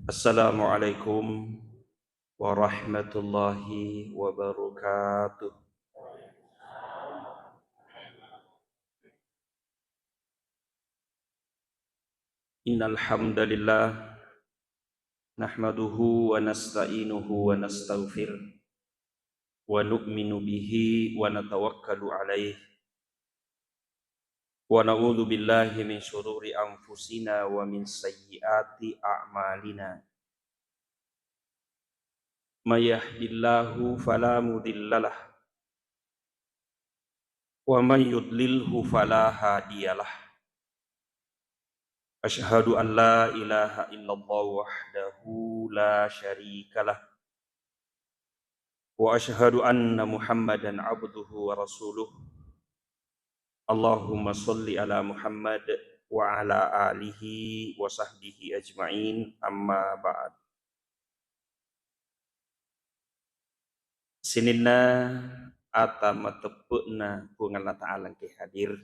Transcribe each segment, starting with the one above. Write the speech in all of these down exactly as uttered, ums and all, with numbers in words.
Assalamualaikum warahmatullahi wabarakatuh. Innal hamdalillah, nahmaduhu wa nasta'inuhu wa nastaghfir, wa nu'minu bihi wa natawakkalu alaih, wa na'udzu billahi min syururi anfusina wa min sayyiati a'malina. May yahdillahu fala mudhillalah, wa man yudlilhu fala hadiyalah. Asyhadu an la ilaha illallah wahdahu la syarikalah, wa asyhadu anna Muhammadan abduhu wa rasuluh. Allahumma shalli ala Muhammad wa ala alihi wa sahbihi ajma'in, amma ba'd. Sininna ata mateppe'na Puang Allah Ta'ala engkae hadir.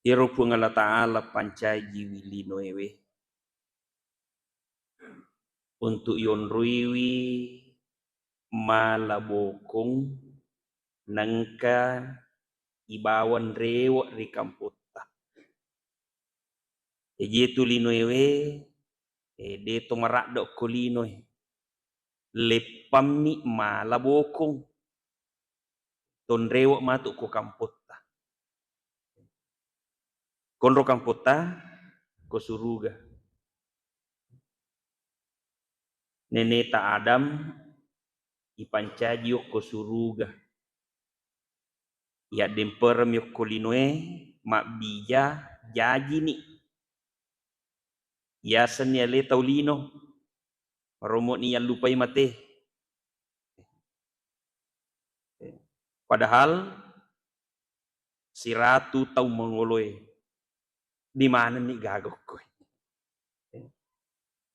Iyaro Puang Allah Ta'ala pancajiwi linoewe untuk yonroiwi mala bokong nengka ibawang rewe' ri kampotta. Jaji iyatu linoewe, eh, de to maraddo ko linoe. Leppammi mala bokong. Tonrewe' matu ko kampotta. Konro kampotta ko suruga. Neneta Adam ipancaji okko suruga. Yaddempereng yokko linoe mabbija jajini. Yasenni ale tau lino. Romo'ni yallupai mate. Padahal siratu taung mangoloe. Di manenni gaga okkoe?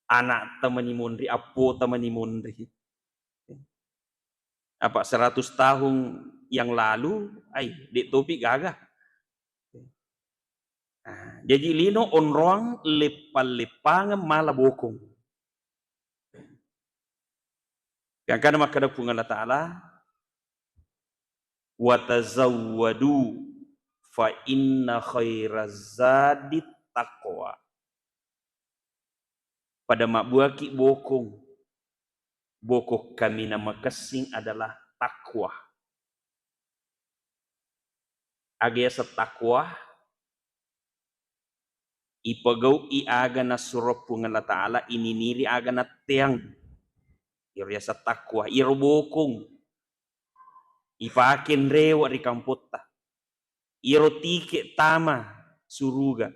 Ana'ta mani monri, appota mani monri. Apa seratus tahun yang lalu, ai, de' topi gaga. Ah, jaji lino onroang leppang-leppangeng mala bokong. Gangkana makkeda Puang Allah Ta'ala, "Wa tazawwadu fa inna khairaz zadi taqwa." Pada mabbuaki bokong. Bokong kaminang makessing adalah takwa. Aga yaseng takwa? Ipegau'i aga nassuro Puang Allah Ta'ala, ininiri aga natteang. Iyaro yaseng takwa, iyaro bokong. Ipake nrewe' ri kampotta. Iyaro tike' tama suruga.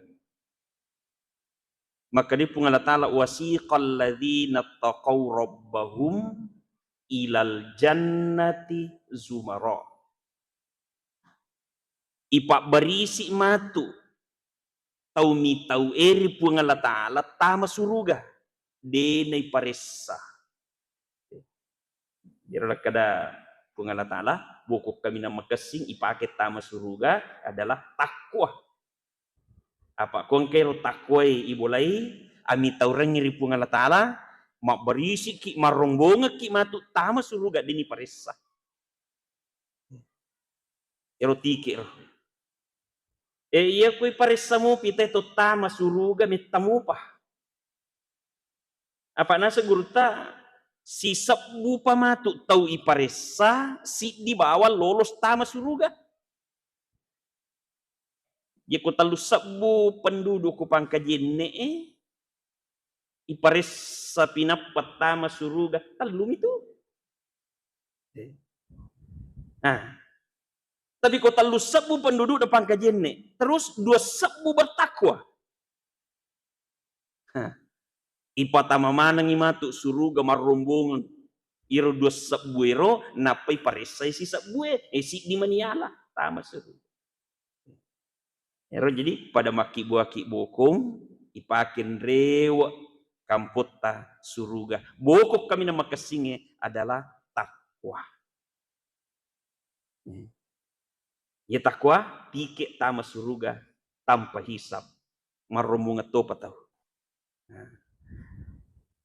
Makkeda Puang Allah Ta'ala, "Wasiqal ladzina taqaw rabbahum ilal jannati zumara." Ipabbarisi matu tau mitau e ri Puang Allah Ta'ala tama suruga, de' naiparessa. Iyaro nakkeda Puang Allah Ta'ala, bokong kaminang makessing ipake tama suruga adalah takwa. Apa ko engka ero takwae ibolai, amitaurengngi ri Puang Allah Ta'ala, mabbarisiki, marrombongekki matu tama suruga, de' niparessa. Ero tike' ro. E, iya ko iparessa mupi te to tama suruga metta mupa. Apa naseng gurutta, sisebbu pa matu tau iparessa, siddi bawang lolos tama suruga. Yako tellu sebbu penduduk ko Pangkajenne e, iparessa pinappa tama suruga, tellumi tu. Eh. Nah, tapi ko tellu sebbu penduduk de Pangkajenne, terus dua sebbu bertakwa. Hah. Ipatama manengngi matu suruga marrombongeng. Iro dua sebbu ero, nappai paressai si sebbu e, eh, siddi maniala tama suruga. Ero jadi pada makkibbuaki bokong, ipake nrewe' kampotta suruga. Bokong kaminang makessingnge adalah takwa. Iya takwa, tike' tama suruga tanpa hisab. Marrombongeng topa tau. Nah.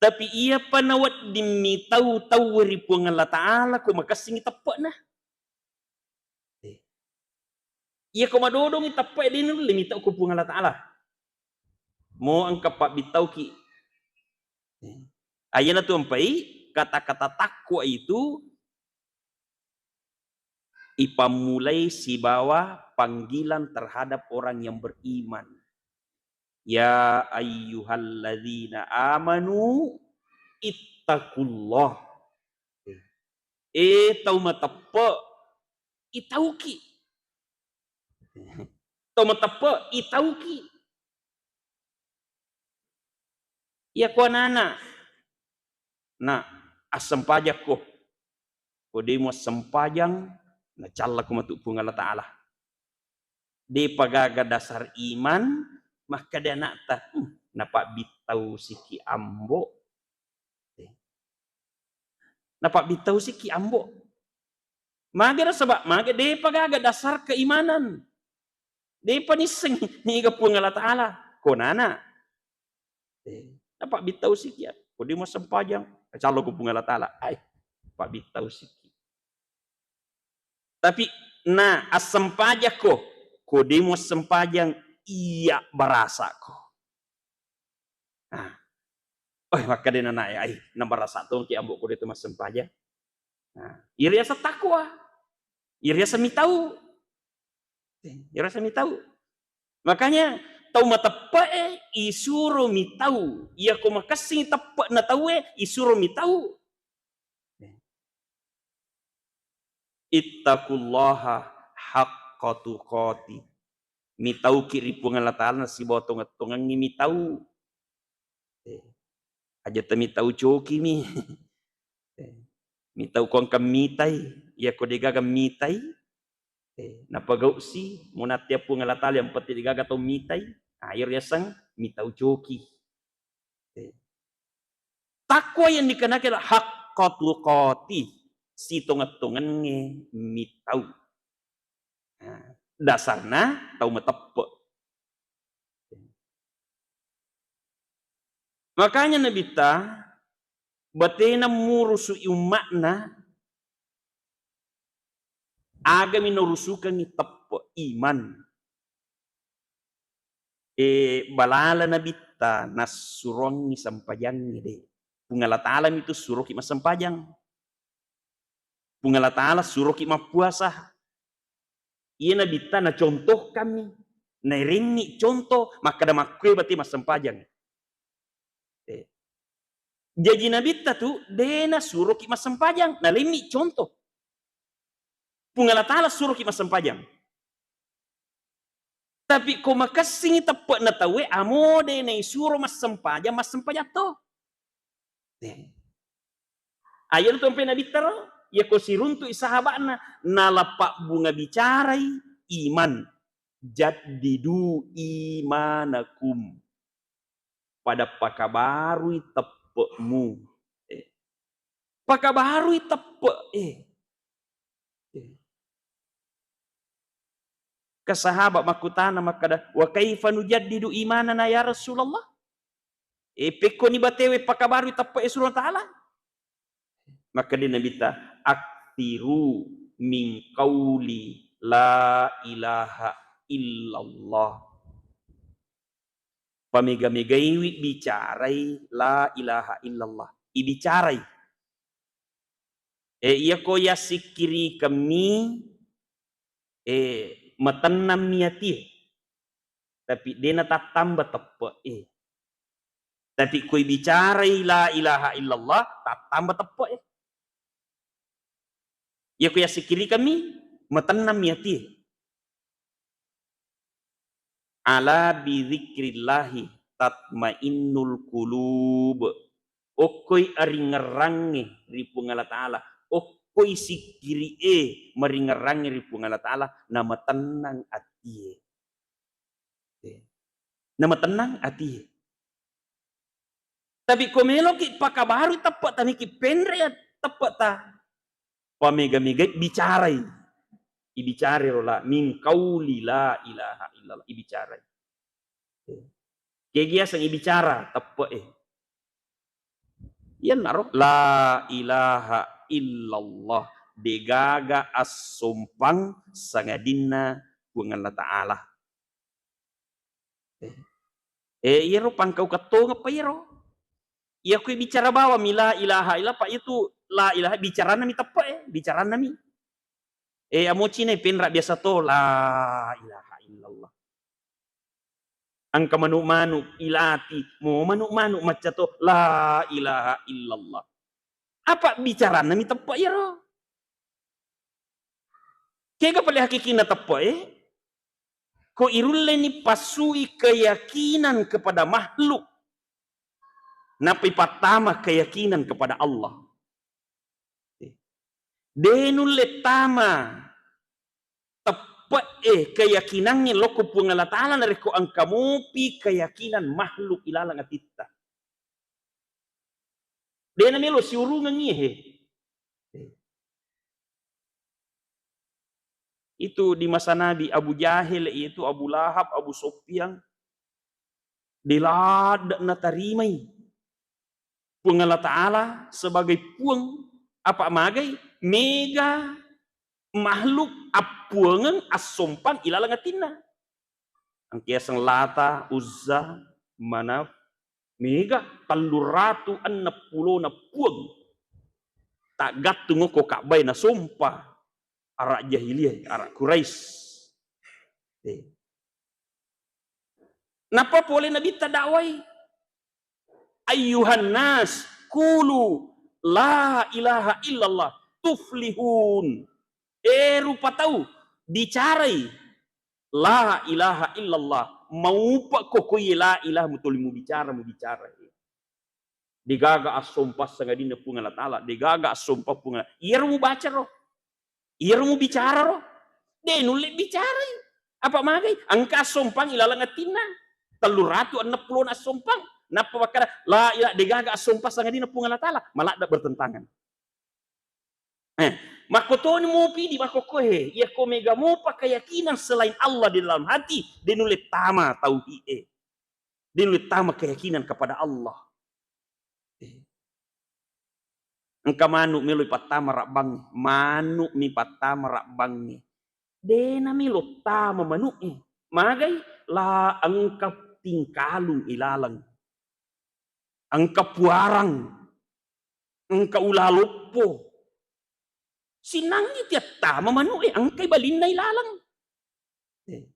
Tapi iyapa nawedding mitau tau ri Puang Allah Ta'ala, ko makessingi teppe'na. Eh. Iya ko madodongi teppe'e, de nulle mitau ko Puang Allah Ta'ala. Mo engka pabbittauki. Eh. Ayana tu ampai, kata-kata takwa itu ipammulai sibawa panggilan terhadap orang yang beriman. Ya ayyuhalladzina amanu ittaqullah. Eh, tau mateppe, itauki. Tau mateppe, itauki. Iya ko anana, na assempajakko. Ko de muassempajang, nacallako matu Puang Allah Ta'ala. Depa gaga dasar iman, makkeda anakta, "Hmm, napabbittausiki ambo." Eh. Napabbittausiki ambo. Magero sabab mage depa gaga dasar keimanan. Depa nisseng niga Puang Allah Ta'ala. Konana. Eh, napabbittausiki ya. Ko de muassempajang, callo ko Puang Allah Ta'ala. Ai, pabbittausiki. Tapi na assempajakko, ko de muassempajang, iya barasako. Ah. Oh, makkeda nana e, ai, nabarasa tongki ambo ko de to massempajang. Nah, iriasa takwa. Iriasa mitau. Eh, iriasa mitau. Makanya tau mateppe'e isuro mitau. Iya ko makessing teppe'na tauwe isuro mitau. Ittaqullaha haqqa tuqati. Mitauki ri Puang Allah Ta'ala nasibawa tongeng-tongengngi mitau. Eh, aja ta mitau coki mi. Eh, mitau ko engka mitai, iya ko degaga mitai, eh, napagau si, munattia Puang Allah Ta'ala yang penting degaga tau mitai. Nah, iyaro yaseng mitau coki. Eh. Takwa yang dikenaki adalah haqqa tuqati, sitongeng-tongengnge mitau. Nah, dasarna tau mateppe. Makanya Nabitta, batena murusu'i umma'na, agami naurusukengngi teppe iman. Eh, balala Nabitta nassuroangngi sempajangnge, de. Puang Allah Ta'ala mitu suroki massempajang. Puang Allah Ta'ala suroki mappuasa. Iya Nabitta nacontohkanmi. Nairengngi contoh, makkeda makkue bate massempajang. Eh. Jaji Nabitta tu de nasuroki massempajang, nalemmi contoh. Puang Allah Ta'ala suroki massempajang. Tapi ko makessingi teppe'na tauwe, amo de naisuro massempajang, massempajang to. Eh. Aja tu ampe Nabitta ro, iya ko siruntu'i sahaba'na, nala pabbunga bicarai iman. Jaddidu imanakum. Pada pakabarui teppe'mu. Eh. Pakabarui teppe', eh. Eh. Ke sahabat makkutana makkeda, "Wa kaifa nujaddidu imanana ya Rasulullah?" Eh, pekkoni batewe pakabarui teppe'e Puang Allah Ta'ala? Makkeda Nabitta, "Aktsiru min qauli la ilaha illallah." Pamega-megaiwi bicarai la ilaha illallah. Ibicarai. Eh, iya ko yassikkirikemmi, eh, matennammi atie. Tapi de natattamba teppe'e. Tapi ko ibicarai la ilaha illallah, tattamba teppe'e. Iya ko yassikkirikemmi, matennammi atie. "Ala bidzikrillahi tatmainnul qulub." Okkoi aringngerangnge ri Puang Allah Ta'ala. Okkoi sikkiri'e maringngerangnge ri Puang Allah Ta'ala, namatennang atie. Eh. Namatennang atie. Tapi ko meloki pakabarui teppe'ta, niki penre teppe'ta, pamega-megai bicarai. Ibicarai ro la, min qauli la ilaha illallah, ibicarai. Kegi yaseng ibicara teppe'e. Iyanaro la ilaha illallah, degaga assompang sangadinna Puang Allah Ta'ala. Eh, eh, iyaro pangkau kettongeng pa iyaro. Iya kui bicara bawang mi la ilaha illallah, pa itu la ilaha bicaranna mi teppe'e, bicaranna mi. Eh, amo Cina penra biasa to la ilaha illallah. Engka manu-manu ilati, mo manu-manu macca to la ilaha illallah. Apa bicaranna mi teppa iyaro? Kega pale hakikinna teppa e? Ko irulleni passui keyakinan kepada makhluk, nappa ipattama keyakinan kepada Allah. De nulle tama teppe'e keyakinangnge lokko Puang Allah Ta'ala narekko engka mopi keyakinan makhluk ilaleng atitta. De namelo siurungeng iye he. Itu di masa Nabi, Abu Jahil, itu Abu Lahab, Abu Sufyan, de ladde natarimai Puang Allah Ta'ala sebagai Puang, apa magai mega makhluk appuangeng assompang ilaleng atinna. Engka yaseng Lata, Uzza, Manaf, mega telluratu enneng pulona puang. Taggattung okko Ka'bae nasompa ara jahiliyah, ara Quraisy. Eh. Nappa pole Nabitta dakwai, "Ayyuhan nas, qulu la ilaha illallah tuflihun." Eh, rupa tau, bicarai la ilaha illallah, maupa ko koye la ilaha mutoli mubicara, mubicara. Degaga assompa sangadinna Puang Allah Ta'ala, degaga assompa Puang Allah. Iyaro mubaca ro, iyaro mubicara ro, de nulle bicarai. Apa magai? Engka assompang ilaleng atinna. Telluratu enneng pulona assompang. Nappa makkada, la ila-, degaga assompa sangadinna Puang Allah Ta'ala. Maladde bertentangan. Eh, makkotoni mopi di makkokkoe, iyako mega mopa keyakinan selain Allah di dalam hati, de nulle tama tauhid e. De nulle tama keyakinan kepada Allah. Eh. Engka manu melo ipattama rabbangnge, manu mi pattama rabbangnge. De namelo tama manu e. Magai la engka tingkalung ilaleng. Engka puarang, engka ula loppo. Sinangngi tiattama manu e, engkai balinna ilaleng. Eh.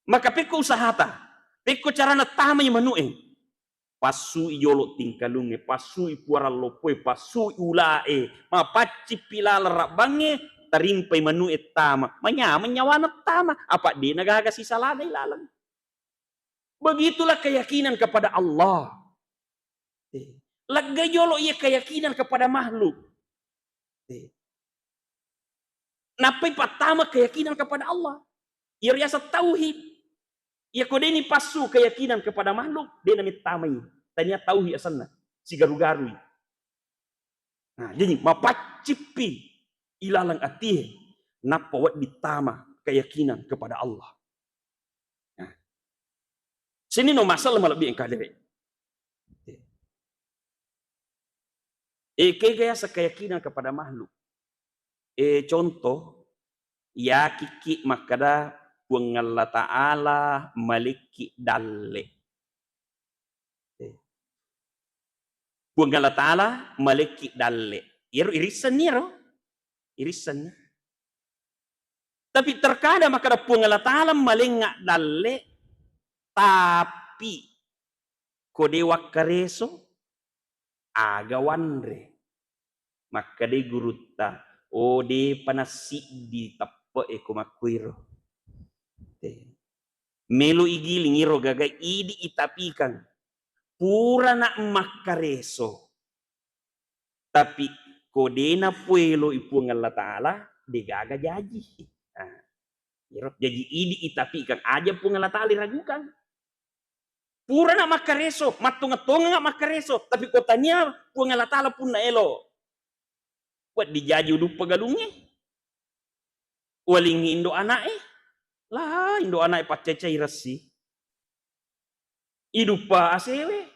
Maka pekko usahata, pekko carana tamai manu e, passui jolo tingkalungnge, passui puarang loppo e, passui ula e, mapaccippi laleng rabbangnge, tarimpai manu e tama, manyameng nyawana tama, apa de nagaga sisalana ilaleng. Begitulah keyakinan kepada Allah. Eh, laggai jolo iya keyakinan kepada makhluk. Eh. Nappai pattama keyakinan kepada Allah. Iya riaseng tauhid. Iya ko deni passu keyakinan kepada makhluk, dena mittamai. Tania tauhid asenna. Sigaru-garui. Nah, jadi mapaccippi ilaleng atie, nappa wedding tama keyakinan kepada Allah. Nah, sini no masalah malebbi engka dere. Eh, kega yaseng keyakinan kepada makhluk. Eh, contoh, yakiki makkada Puang Allah Ta'ala malekki dalle. Eh. Puang Allah Ta'ala malekki dalle. Iyaro irissenni iyaro. Irissenni. Tapi terkadang makkada Puang Allah Ta'ala malengnga dalle, tapi ko de wakkareso, aga wanre. Makkedai gurutta, "O, depa nassiddi teppe'e ko makkuiro." Te. Melo igiling iro gaga idi itapikang. Purana makkareso. Tapi ko dena pueloi Puang Allah Ta'ala, degaga jaji. Nah, iro jaji idi itapikang aja Puang Allah Ta'ala iragukan. Purana makkareso, mattongeng-tongeng makkareso, tapi ko tania Puang Allah Ta'ala punna elo, wedding jaji uduppa galungnge. Walingngi indo ana'e, la indo ana'e paccecai ressi. Iduppa asewe,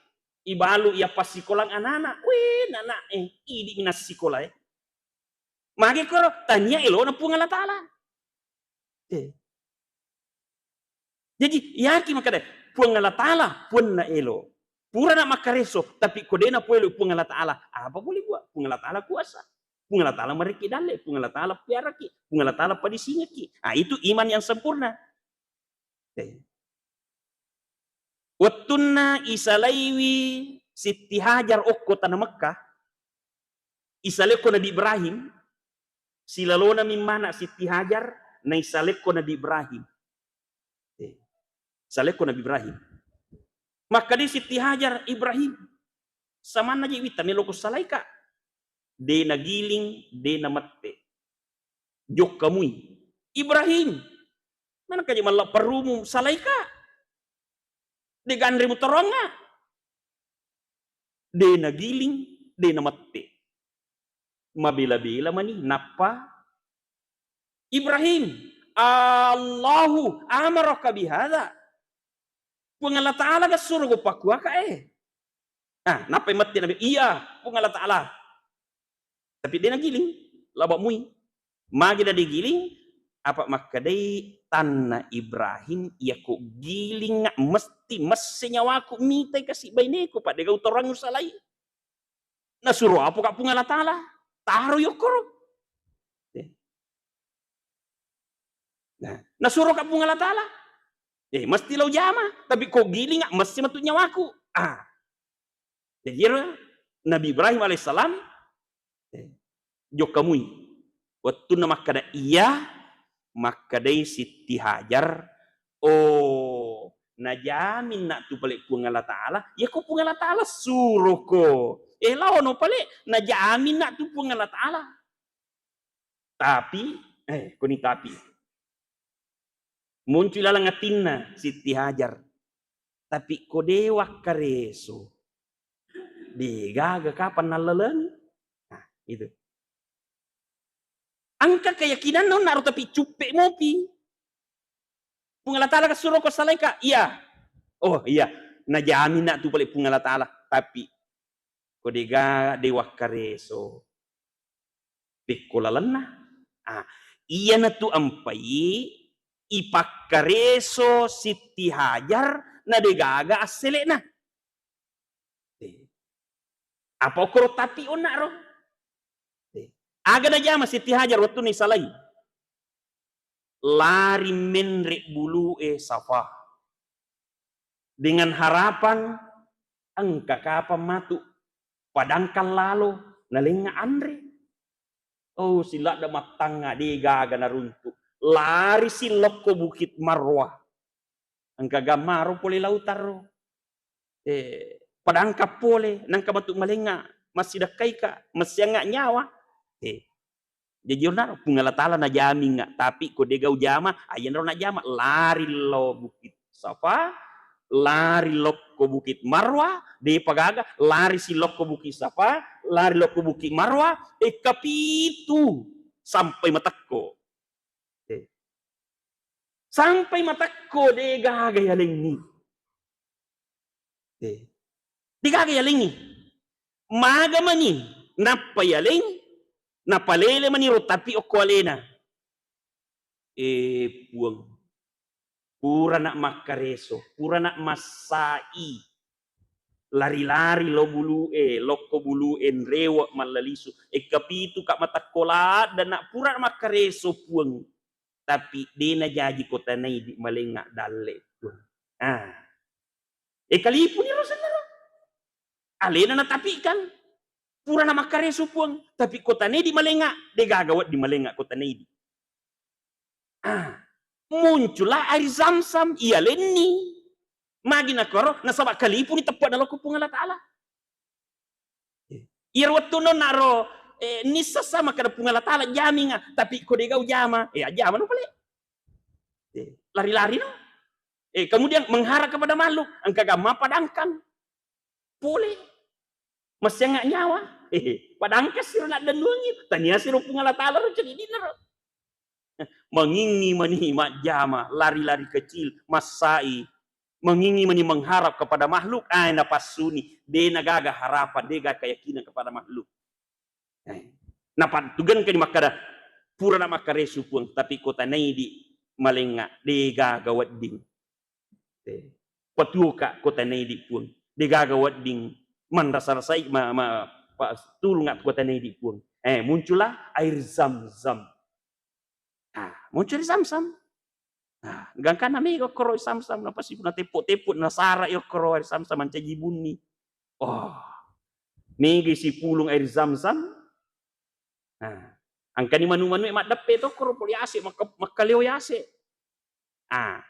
ibalu iya passikolang anana, weh, nana, eh, idi minassikolae. Magi koro tania elona Puang Allah Ta'ala. Eh. Jadi, yaki makkeda, Puang Allah Ta'ala, Puanna elo. Purana makkareso, tapi ko dena puelo Puang Allah Ta'ala, apa boleh buat? Puang Allah Ta'ala kuasa. Puang Allah Ta'ala marekki dalle, Puang Allah Ta'ala piaraki, Puang Allah Ta'ala padisingekki. Ah, itu iman yang sempurna. Eh. Wettunna isalaiwi Sitti Hajar okko tana Mekkah, isalekko Nabi Ibrahim, silalona mimmana Sitti Hajar, naisalekko Nabi Ibrahim. Eh, salekko Nabi Ibrahim. Makkadi Sitti Hajar, Ibrahim, samanna je witta meloko salaika. De nagiling, de namette. Jokka mui. Ibrahim, manakka je mallapparumu salaika? De ganre mutoroangnga. De nagiling, de namette. Mabela-bela mani nappa Ibrahim, Allahu amaraka bihadza. Puang Allah Ta'ala ga suro go pakkuaka e. Ah, nappa mette Nabi, iya, Puang Allah Ta'ala. Tapi de nagiling, laba mui. Magi na digiling, apa makkedai tanna Ibrahim, iya ko giling mesti messe nyawaku mitai kasi baineku, pa de gau torang usalai. Nasuro apa ka Puang Allah Ta'ala? Taro yokkoro. Eh. Nah, nasuro ka Puang Allah Ta'ala. Eh, mesti lau jama, tapi ko giling mesti matu nyawaku. Ah. Jadi, ero Nabi Ibrahim alaihissalam, eh, jokka mui. Wettunna makkeda iya, makkedai Sitti Hajar, "Oh, najaminna tu pale Puang Allah Ta'ala, ya ko Puang Allah Ta'ala suroko. Eh, laono pale, najaminna tu Puang Allah Ta'ala." Tapi, eh, koni tapi. Muncul laleng atinna Sitti Hajar. Tapi ko de wakkareso, de gaga kapang nallalengi. Nah, itu. Engka keyakinanna onnaro tapi cuppe mopi. Puang Allah Ta'ala kasuro ko salaika? Iya. Oh, iya. Najaminna tu pale Puang Allah Ta'ala. Tapi ko de gaga de wakkareso. Pekko lalenna. Ah, iyanatu ampai ipakkareso Sitti Hajar na de gaga assele'na. Eh. Apa okkoro tapi onnaro? Eh. Aga najama Sitti Hajar wettunna isalai? Lari menre bulu'e Safa. Dengan harapan engka kapang matu padangkang lalo nalengnga anre. Oh, siladda mattangnga de gaga naruntu. Lari si lokko Bukit Marwah. Engka gammaro pole lautan ro. Eh, padangkang pole, nangka matu malengnga, massidakkaika, massiangnga nyawa. Eh, Jaji onnaro Puang Allah Ta'ala najamingnga, tapi ko de gau jama, ayanaro najama, lari lo Bukit Safa, lari lokko Bukit Marwa, depa gaga, lari si lokko Bukit Safa, lari lokko Bukit Marwa, e kapitu sampai matekko. Eh. Sampai matekko de gaga yalengngi. Eh. De gaga yalengngi. Maga mani nappa yaleng, napalele mani ro tapi okko alena. Eh, Puang, purana makkareso, purana massai. Lari-lari lo bulu'e, lokko bulu'e, nrewe mallalisu. E kapitu ka matekko ladda na pura makkareso, Puang. Tapi de najaji ko tanai di malengnga dalle, Puang. Ah. E kalipuni ro sennaro. Alena natapikan. Purana makkareso, Puang, tapi ko tanai di malengnga, de gaga wedding malengnga ko tanai di. Ah, muncullah air Zamzam, iyalenni. Magi nakoro, nasaba kalipuni teppe'na lokko Puang Allah Ta'ala. Iyaro wettunna onnaro, eh, nissessa makkeda Puang Allah Ta'ala jaminga, tapi ko de gau jama, eh, ajjamano pale. Eh, lari-lari no. Eh, kemudian mengharap kepada makhluk, engka gamma padangkang. Pole. Massiangnga nyawa. Eh, padangkang siro naddennuangi, tania siro Puang Allah Ta'ala ro cedidinna ro. Mangingngi mani majjama, lari-lari kecil, massai. mengingi mani mengharap kepada makhluk, ah, napassuni, de nagaga harapan, de gaga keyakinan kepada makhluk. Eh, napantugengkani makkada, purana makkaresu Puang, tapi kota naidi malengnga, de gaga wedding. Eh, patuoka kota naidi Puang, de gaga wedding manrasa-rasai, ma, ma, pa, tulunga kota naidi Puang. Eh, muncullah air Zam-Zam. Ah, muncul Zam-Zam. Ah, gangkanna mega okkoro Zam-Zam, napasi natepo-tepo, nasara i okkoro air Zam-Zam mancaji bunni. Oh, mega sipulung air Zam-Zam. Ah, engkani manu-manu e maddeppe tokkoro pole yase, makka-, makkaleo yase. Ah,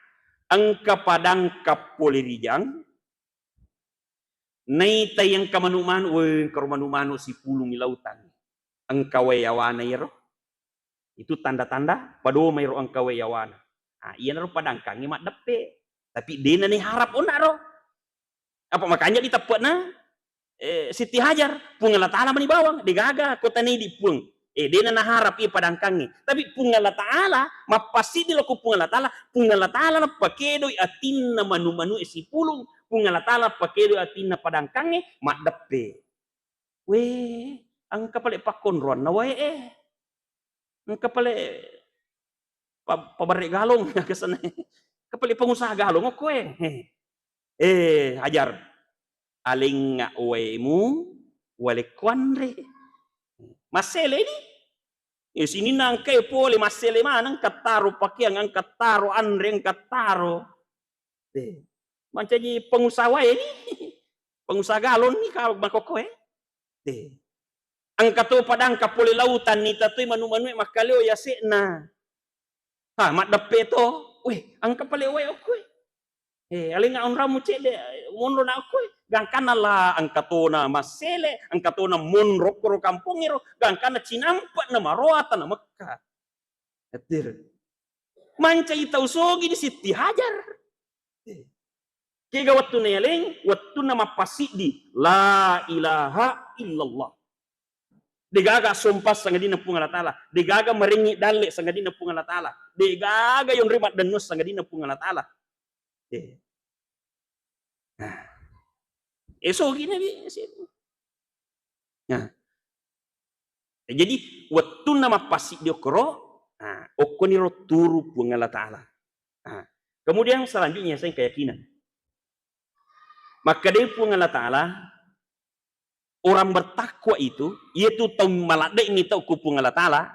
engka padangka pole rijang, naitai engka manu-manu, woi, engka ro manu-manu sipulung i lautan. Engka wae yawana iyaro. Itu tanda-tanda padoma iro engka wae yawana. Ah, iyanaro padangkangnge maddeppe. Tapi dena ni harap onna ro. Apa makanja diteppe'na, eh, Siti Hajar, Puang Allah Ta'ala mani bawang, de gaga kota naidi Puang. Eh, dena naharap iya padangkangnge. Tapi Puang Allah Ta'ala, mappasidi lako Puang Allah Ta'ala, Puang Allah Ta'ala napakedoi atinna manu-manu e sipulung, Puang Allah Ta'ala pakedoi atinna padangkangnge maddeppe. Weh, engka pale pakkonroanna wae e. Engka pale pa-, pabarre galong, kesana. Engka pale pengusaha galong okko e. Eh, Hajar. Alengnga waemu, walekko anre. Massele ni. Eh, sininna engka e pole massele maneng, engka taro pakeang, engka taro anre, engka taro. Eh, mancaji pengusaha wae ni. Pengusaha galon ni kalau makokko e. Eh. Engka to padangka pole lautan ni tatoi manu-manu e makkaleo yase'na. Ha, maddeppe to. Weh, engka pale wae okko e. Eh, alengnga onrang mucedde, monro na okko e. Gangkanna la engka tona massele, engka tona monro koro kampong ero, gangkanna cinampe na maroa tana Mekka. Etir. Mancai tau sogi di Sitti Hajar. Eh. Kega wettunna yaleng, wettunna mappasiddi, la ilaha illallah. Degaga sompa sangadinna Puang Allah Ta'ala. Degaga marengngi dalle sangadinna Puang Allah Ta'ala. Degaga yonroi maddennu sangadinna Puang Allah Ta'ala. Eh. Nah. Esogi Nabi. Nah. Jadi, wettunna mappasiddi okkoro, nah, okkoniro turu Puang Allah Ta'ala. Nah, kemudian selanjutnya saya keyakinan. Makkedai Puang Allah Ta'ala, orang bertakwa itu, iyatu tau maladde'ni tau ku Puang Allah Ta'ala,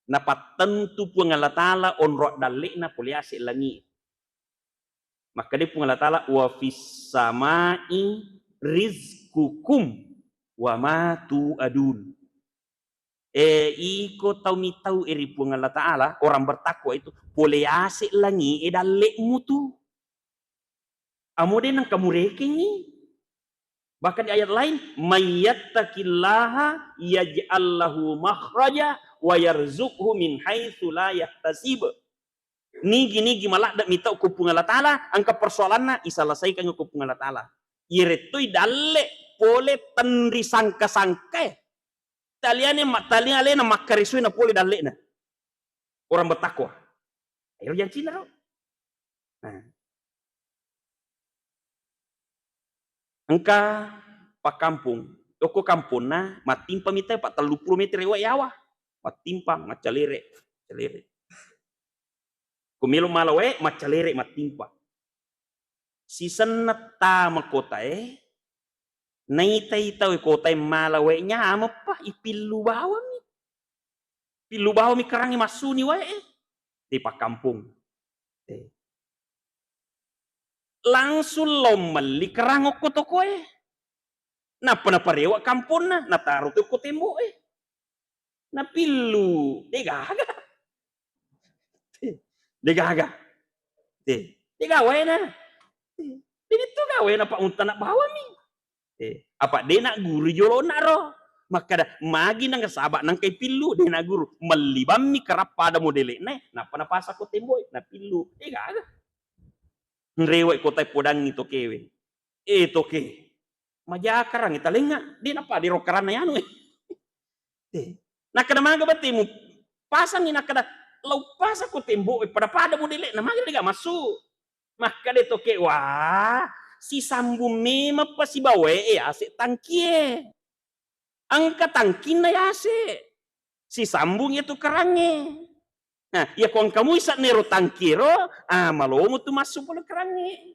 napattentu Puang Allah Ta'ala onro dalle'na pole ase langi. Makkeda Puang Allah Ta'ala, "Wa fis sama'i rizqukum wa ma tu'adun." Eh, iko tau mitau ri Puang Allah Ta'ala, orang bertakwa itu, pole ase langi e dalle'mu tu. Amo de nengka murekengngi. Bahkan di ayat lain, "May yattaqillaha yaj'al lahu makhraja wa yarzuqhu min haitsu la yahtasib." Nigi-nigi maladde mitau ku Puang Allah Ta'ala, engka persoalanna, iselesaikan ku Puang Allah Ta'ala. Irettoi dalle pole tenri sangka-sangkae. Taliane ma-, tali alena makkarisui na pole dalle'na. Orang bertakwa. Ayo jancina ro. Nah. Engka pakkampong, okko kamponna mattimpa mitai pa telluppulo meter wae yawa. Mattimpa, maccalere, maccalere. Ko melo mala wae, maccalere, mattimpa. Sisenna tama kotae, naitai tau kotae mala wae nyameppa, ipillu bawammi. Pillu bawammi kerangnge massuni wae e. Di pakkampong. Eh. Langsung lao melli kerang okko tokoe. Nappa naparewa kamponna, nataro tu ko tembok e. Napillu, degaga. Degaga. De, degaga waena. Debittu gawe napa untana bawammi. Eh, apa de na guru jolona ro. Makkada, magi nang saba nang kai pillu, de na guru. Melli bammi kerappa ada modele'na, nappa napasang ko tembok, napillu. Degaga. Nrewai kotae podangngi tokewe. Eh, toke. Majakarang talengnga, de napa de ro karanna yanu e. Eh. Nakkada maga bate mu pasangi, nakkada, "Lau pasang ko tembok e, pada-pada modele'na, magi dega massu." Makkeda toke, wah, sisambung memang pasibawae yase tangkie. Engka tangkinna yase. Sisambung iyatu kerangnge. Nah, iyako engka mui sa'nero tangkiero, ah, malomo tu massu pole kerangnge.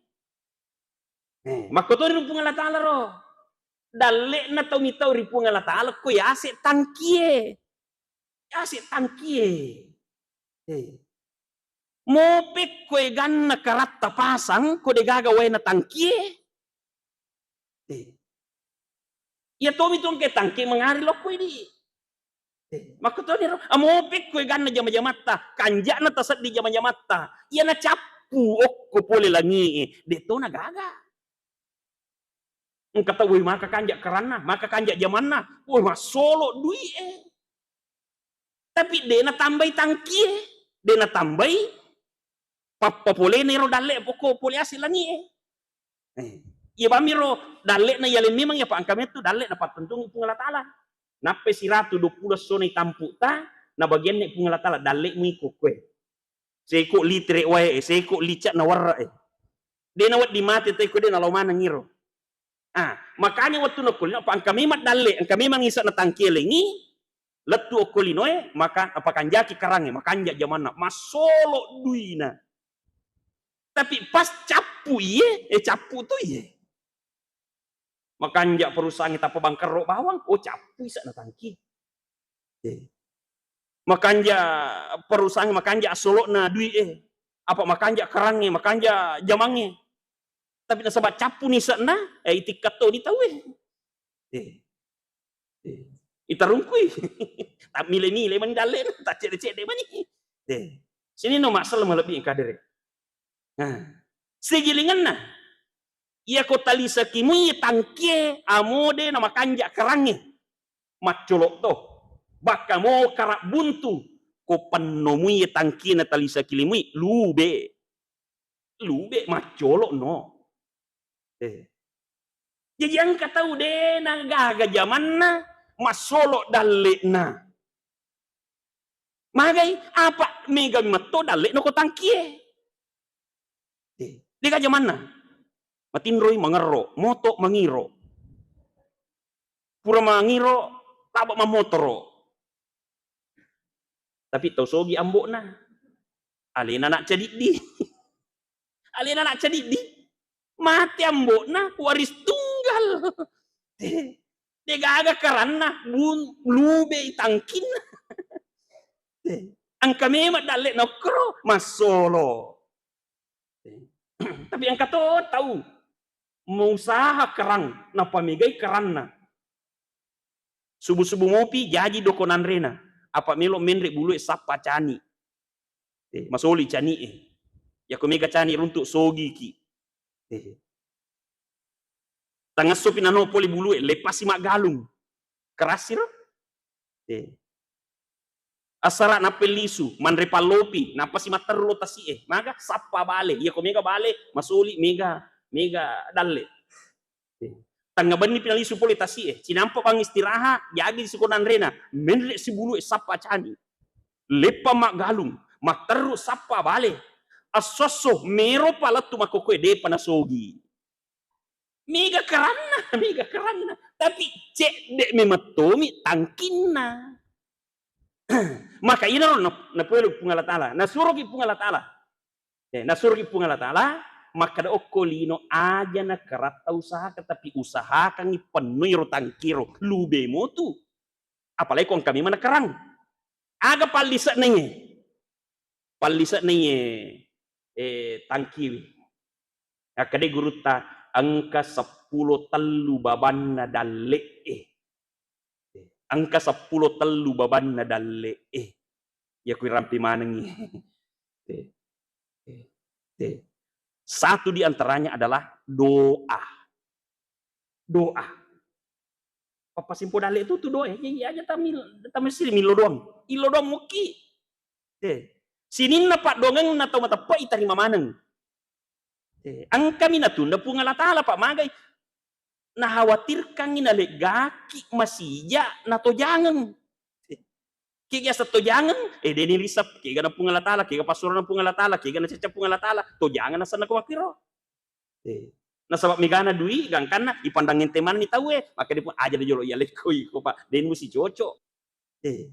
Eh, makkotoni ro Puang Allah Ta'ala ro. Dalle'na tau mitau ri Puang Allah Ta'ala ko yase tangkie. Yase tangkie. Eh. Mopekko eganna karatta pasang ko degaga waena tangkie. Eh. Iya tomi tu engka tangke mangari lokko idi. Eh, makkutoni ro, amopekko eganna jama-jamatta, kanja'na tasedding jama-jamatta. Iyana cappu okko pole langie, de to nagaga. Engka tau, woi, maka kanja keranna, maka kanja jamanna, woi, massolo dui e. Tapi de natambai tangkie, de natambai pappapolena ero dalle pokko pole ase langi e. Eh, iya bammi ro dalle'na yaleng memang iya, pa engka mettu dalle napattentungi Puang Allah Ta'ala. Nappai siratu dua puluh essona itampu'ta, nabagianni Puang Allah Ta'ala, dalle'mu iko koe. Seko litere wae e, seko lica na warra e. De nawedding mate tau ko de nalao maneng iro. Ah, makanya wettunna okko lino, apa engka memang dalle, engka memang isa na tangkelengi, lettu okko linoe, maka apa kanjaki karangnge, makanja jamanna, massolo duina. Tapi pas cappu iye, eh, cappu to iye. Makanja perusahaangnge tappa bangkerro bawang, oh, cappu isa na tangki. Eh. Makanja perusahaangnge, makanja assolo'na dui e. Apa makanja karangnge, makanja jamangnge. Tapi nasaba cappu ni se'na, eh, itikka to ni tau e. Eh. Eh. Itarungkui. Tammile-mile mani dalle, taccedde-cedde mani. Eh. Sininna massala malebbi engka dere. Nah, sigilingenna, iyako talisaki mui tangkie, amode na makanja kerangnge, maccolo to. Bakka mo kara buntu, ko penno mui tangkie na talisaki limui, lube. Lube maccolo no. Eh. Jaji engka tau de nagaga jamanna, massolo dalle'na. Magai, apa mega metto dalle'na ko tangkie. Eh, dega jamanna. Matinroi mangerro, moto mangiro. Pura mangiro, taba mamotoro. Tapi tau sogi ambo'na. Alena anak cadiddi. Alena anak cadiddi. Mate ambo'na, waris tunggal. Eh, degaga karanna, bun-, lube tangkinna. Eh, engka memang dalle nokkoro, massolo. Eh, tapi engka to tau mausaha kerang, napamegai keranna. Subu-subu mopi, jaji doko nanrena. Apa melo menre bulue sappa cani. Eh, masoli cani e. Yako mega cani runtuk sogiki. Eh. Tangassopi nano pole bulue, leppasi maggalung. Kerassi ro? Eh. Assara nappa lisu, manre pallopi, nappasi matteru lo tasi e. Maga? Sappa bale. Yako mega bale, masoli mega, mega dalle. Tengnga benni pi nalisu pole tasi e, cinampa bang istirahat, jagi siko nanrena, menre sibulu e sappa cani. Leppa maggalung, matterru sappa bale. Esso-esso, mero pa lettu makkokkoe, depa nasogi. Mega keranna, mega keranna. Tapi cedde memettomi tangkinna. Maka inaro na, napuelo Puang Allah Ta'ala. Nasuroki Puang Allah Ta'ala. Eh, nasuroki Puang Allah Ta'ala, makkeda okko lino aja na keratta usahakan, tapi usahakangi pennui ro tangkiro, lube motu. Apalagi ko engka memang nakerang. Aga pallise'na iye? Pallise'na iye, eh, tangkiwi. Akkeda gurutta, engka seppulo tellu babanna dalle'e. Engka seppulo tellu babanna dalle'e. Iya kuirampi manengngi. Te. Te. Te. Satu di antaranya adalah doa. Doa. Pappasimpo dalle tu, tu doa. Iya, iya aja tamil, tamil sini milo doang. Ilo doang muki. Eh, sininna paddoangeng na tau mateppe itarima maneng. Eh, engkami natunda Puang Allah Ta'ala, Pak, magai. Nakhawatirkangngi naleggaki masija natojangeng. Eh, Kega seto jangeng, eh, deni risep, kega na Puang Allah Taala, kega passurana Puang Allah Taala, kega na cecca Puang Allah Taala, to jangeng nasenna ko makkiro. Eh. Nasaba megana dui, gangkanna ipandang ente manenni tauwe, maka dia pun aja de jolo iya lekko iko, Pak. Den musi cocok. Eh.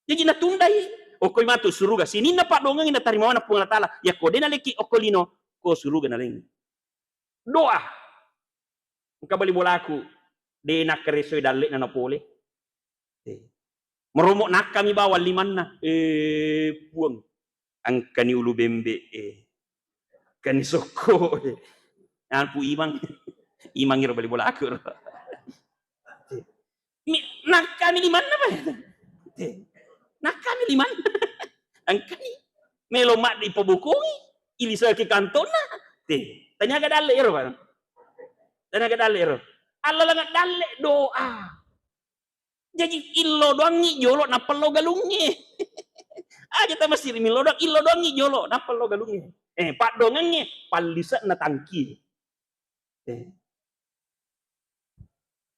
Jaji natundai, okkoi matu suruga, sininna paddongengi natarima maneng Puang Allah Taala. Yakko de naleki okko lino, ko suruga nalengi. Doa. Engka bali bolaku, de nakkaresoi dalle'na napole. Eh. Meromo nakkami bawang limanna. Eh, Puang. Engkani ulu bembe, eh. Engkani sokko, eh. Ampu imang. Imang iro bali bolaku ro. Eh. Mi-, nakkami limanna, Pak. Eh. Nakkami limanna. Engkani. Melo maddi pabokongi. Ilisaki kantonna. Eh. Taniaga dalle ero, Pak. Taniaga dalle ero. Allalenga dalle doa. Jaji illo doangngi jolo nappa lo galungnge. Aja tamasiri millo doang, illo doangngi jolo nappa lo galungnge. Eh, paddongengnge pallise'na tangki. Eh.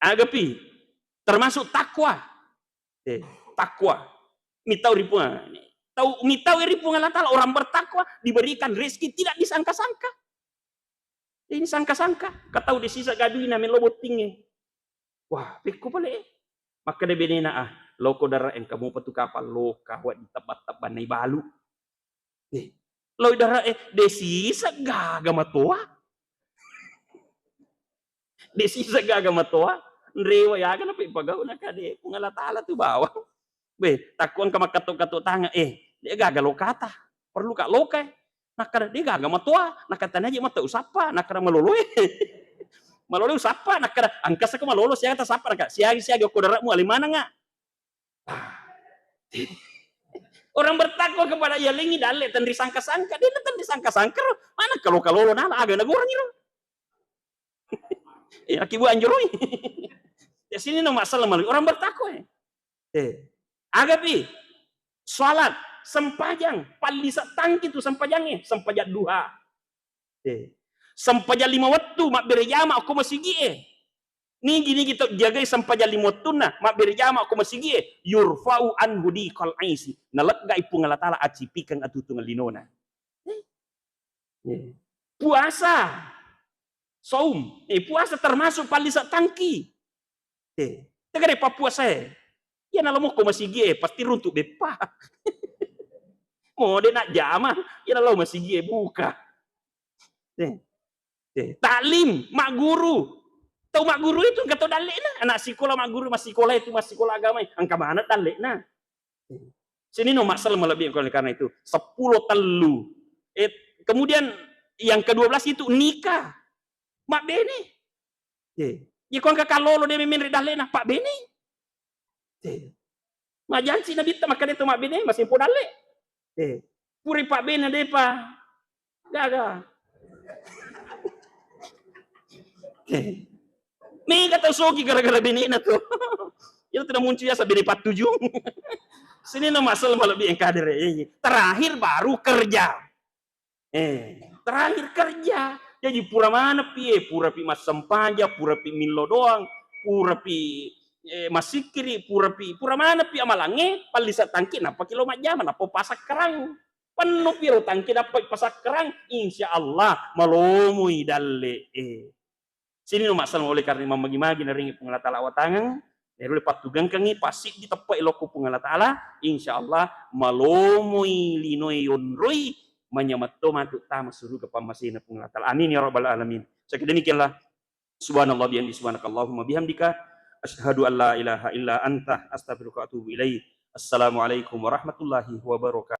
Agapi termasuk takwa. Eh, takwa. Mitau ri Puang. Tau mitau ri Puang Allah Taala, orang bertakwa diberikan rezeki tidak disangka-sangka. Ini sangka-sangka, katau de sisa gaduina melo bottingnge. Wah, pekko pale. Makkeda benena, ah, loko dara engka mopa tu kapal loka wa ditebba-tebbanna ibalu. Eh, loi dara, eh, de sisa gaga matoa. De sisa gaga matoa. Nrewa yaga nape pagau nakade Puang Allah Taala tu bawang. Be, takko engka makkatto-katto tange, eh, de gaga lokata. Perlu ka loka, eh. Nakkada, de gaga matoa, nakkada tania je matoa usappa, nakkada maloloe. Maloloe usappa, nakkada, engka sako malolo, siaga tasappa, nakkada, siagi-siagi okko dare'mu ale manengnga. Ah. Orang bertakwa kepada yalengngi dalle tenri sangka-sangka, de tenri sangka-sangka ro. Mana kalo-kalo lo nala aga nagoreng iro. Eh, aki buang jeroi. Ya sini no masalah malu. Orang bertakwa, eh. Eh, agapi, salat, sempajang, pallisa tangki tu sempajangnge, sempajang duha. Eh, sempajang lima wettu, mabbere jama ko masigi e. Nigi-nigi tau jagai sempajang lima wettunna, mabbere jama ko masigi e, yurfa'u anhu diqal aisi. Naleggai Puang Allah Taala acipikeng atutungan linona. Eh, eh. Puasa, saum, eh, puasa termasuk pallisa tangki. Eh, tegare pappuasae. Iya nalo mokko masigi e, pasti runtu beppa. Mo de najjama, iya nalo masigi e buka. Eh, eh, taklim, magguru. Tau magguru itu engka to dalle'na. Anak sikola magguru, massikola itu, massikola agama, engka maneng dalle'na. Sini no masalah malebbi, oleh karena itu, sepuluh tellu. Eh, kemudian yang kedua belas itu nikah. Mabbene. Eh, iya ko engka kallolo de memenre dalle'na, pabbene. Eh. Majanci Nabitta makkeda to mabbene, masempo dalle. Eh. Puri pabbene depa. Gaga. Eh. Mega tau sogi gara-gara benena to. Itu tidak muncul ya bene pattuju. Sini no masalah malebbi engka dere. Eh, terakhir baru kerja. Eh, terakhir kerja. Jaji pura maneppi, eh, purapi massempajang, purapi millo doang, purapi, eh, massikkiri, purapi, pura maneppi amalangnge, pallisa tangki, nappaki lo majjama, nappa pasakkarang. Penno piro tangki nappa pasakkarang, insya Allah malomoi dalle. Eh. Sini no masalah oleh karena mamagi-magi naringi Puang Allah Taala awatangeng, ya, dulu pattugengkengi, passiddi teppe lokko Puang Allah Taala, insya Allah malomoi linoe yonroi, manyamatto matu tama suruga pammasena Puang Allah Taala. Amin ya rabbal alamin. Sekian demikianlah. Subhanallah bihamdi, subhanakallahumma bihamdika, asyhadu an la ilaha illa anta, astaghfiruka wa atubu ilaik. Assalamualaikum warahmatullahi wabarakatuh.